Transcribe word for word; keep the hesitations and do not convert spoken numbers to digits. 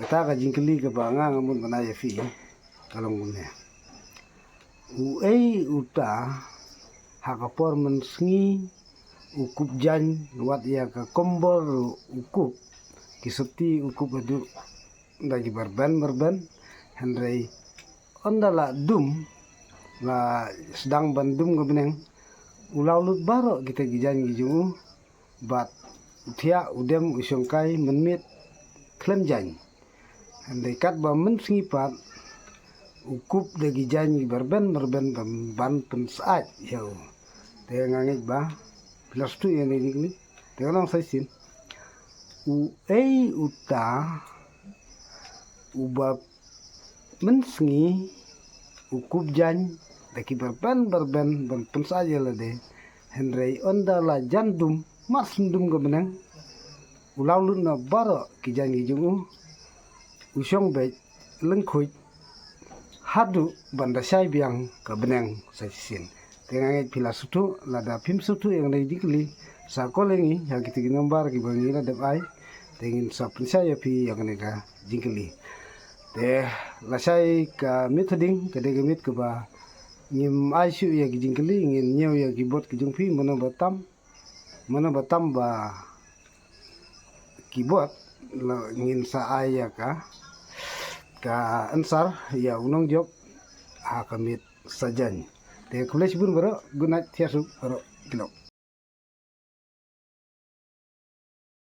Kata ka jingkylli kaba nga nga mut ban ai ïa phi ka long kumne. U ei uta ha ka por mynsngi u kup jaiñ, wat ïa ka kombor ruh u kup, ki sopti u kup haduh da ki barben barben, hynrei ynda la dum, la sdang ban dum ka bneng, u law lut baroh kita ki jaiñ ki jong u, bad u thiah, u dem, u shongkai mynmiet khlem jaiñ. Hynrei katba mynsngi pat u kup da ki jaiñ ki barben barben ban, ban pynsyaid ïa u. Te nga ngeit ba phi la sngewthuh ïa kane ka jingkylli. Te ka long sa shisien, u ei uta uba mynsngi u kup jaiñ da ki barben barben ban pynsyaid ïa lade, hynrei ynda la jan dum, mar shen dum ka bneng, u law lut noh baroh ki jaiñ ki jong u, u shong beit lyngkhuid haduh ban da shai biang ka bneng sa shisien. Te nga ngeit phi la sngewthuh. Lada phim sngewthuh ïa kane ka jingkylli, sa call ïa ngi ha kita ki number kiba ngi la dep ai, te ngin sa pynshai ïa phi ïa kane ka jingkylli. Te lashai ka miet hadien, ka dei ka miet kaba ngim ai shuh ïa ki jingkylli, ngin ñiew ïa ki bot ki jong phi, mano ba tam, mano ba tam ba ki bot, la ngin sa ai ïa ka, ka answer ïa u nongjop ha ka miet sa jaiñ. Te khublei shibun baroh, good night, thiah suk baroh ki lok.